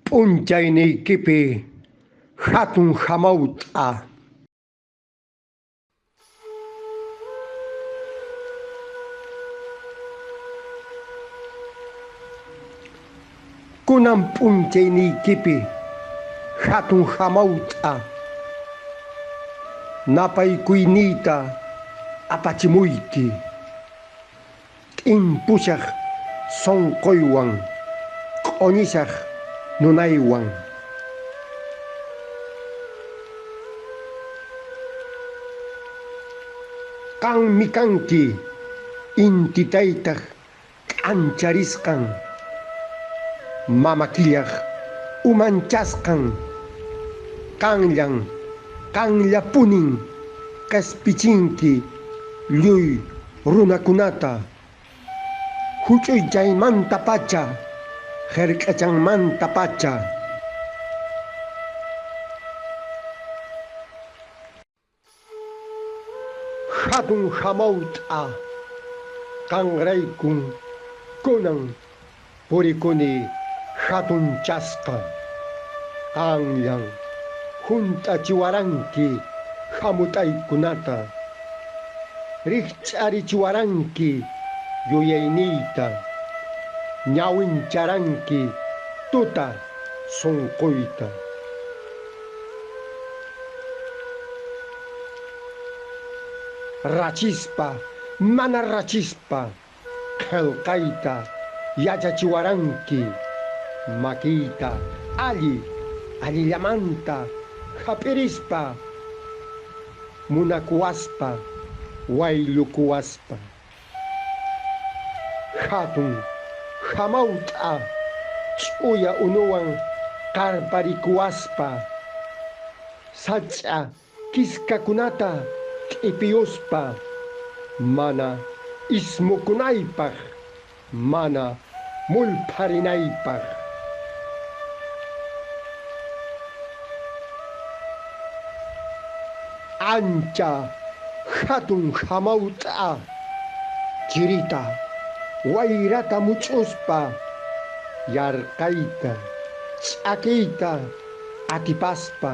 P'unchayniykipi hatun hamawt'a. Kunan p'unchayniykipi hatun hamawt'a napaykuyniyta apachimuyki. T'impushaq sunquywan, q'uñishaq nunaywan. Qanmi kanki inti taytaq k'ancharisqan, mama killaq umanchasqan, qanllan qanllapunin q'ispichinki lluy runakunata, huch'uychaymantapacha, hark'achanmantapacha. Hatun hamawt'a qanraykun kunan purikuni hatunchasqa, qanllan hunt'achiwaranki hamut'aykunata, rikch'arichiwaranki yuyayniyta, ñawincharanki tuta sunquyta. Rachispa, mana rachispa, qillqayta yachachiwaranki, makiyta alli allillamanta hap'irispa, munakuwaspa, wayllukuwaspa. Hatun hamawt'a ch'uya unuwan qarparikuwaspa, sach'a kiskakunata t'ipiyuspa, mana ismukunaypaq, mana mulpharinaypaq. Ancha hatun hamawt'a chirita wayrata much'uspa, yarqayta ch'akiyta atipaspa,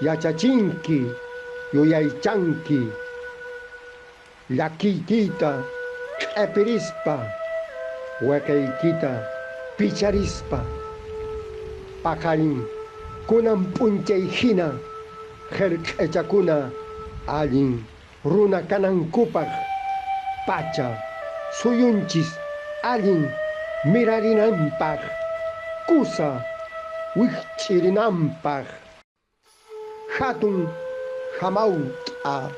yachachinki yuyaychanki, llakiykita q'ipirispa, waqaykita picharispa, paqarin kunan p'unchay hina hark'achakuna allin runa kanankupaq, pacha suyunchis allin mirarinanpaq, kusa wikch'irinanpaq. Hatun hamawt'a.